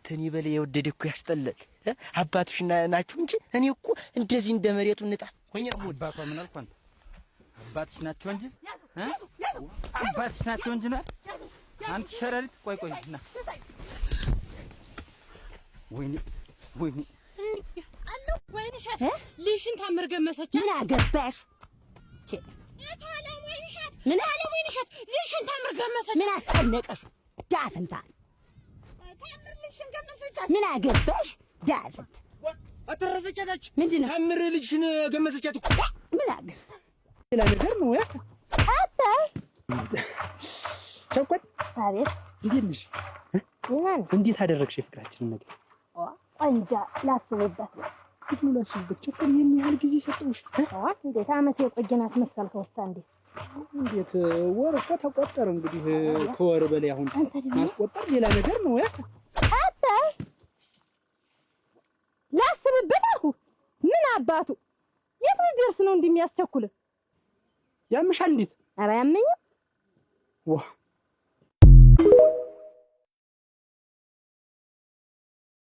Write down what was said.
ተኔ በላይ የወደደ እኮ ያስጠላል። አባትሽ ናችሁ እንጂ እኔ እኮ እንደዚህ እንደ መሬቱ ንጣፍ ሆኜ ነው የምወደው። አባቷ ምን አልኩህ አንተ? አባትሽ ናቸው እንጂ እ? አባትሽ ናቸው እንጂ ነው አንተ ሸረሪት። ቆይ ቆይ ና። ወይኔ ወይኔ። ወይንሸት ልጅሽን ታምር ገመሰች። ምን አገባሽ? የታለም ወይንሸት? ምን? ታለም ወይንሸት ልጅሽን ታምር ገመሰች። ምን አስጨነቀሽ? ዳፍንታ። ታምር ልጅሽን ገመሰቻት። ምን አገባሽ? ዳፍንት። አተረፈቻታች። ምንድን ነው? ታምር ልጅሽን ገመሰቻት እኮ። ምን አገ ሌላ ነገር ነው ያ። አባ። ቸኮል። አቤት። እንዴት ነሽ? ደህና ነኝ። እንዴት አደረግሽ የፍቅራችንን ነገር? ቆንጃ ላስብበት። እንዴት ነው ላስብበት? ቸኮል፣ ይህን ያህል ጊዜ ሰጠሁሽ። እንዴት አመት የቆየናት መሰልከው? ውስጥ እንዴ። እንዴት ወር እኮ ተቆጠረ እንግዲህ፣ ከወር በላይ አሁን አንተ ደግሞ ማስቆጠር ሌላ ነገር ነው ያ። አባ፣ ላስብበት አልኩህ። ምን አባቱ የት ሊደርስ ነው እንደሚያስቸኩል? ያምሻል እንዴት? ኧረ አያመኝም። ዋ።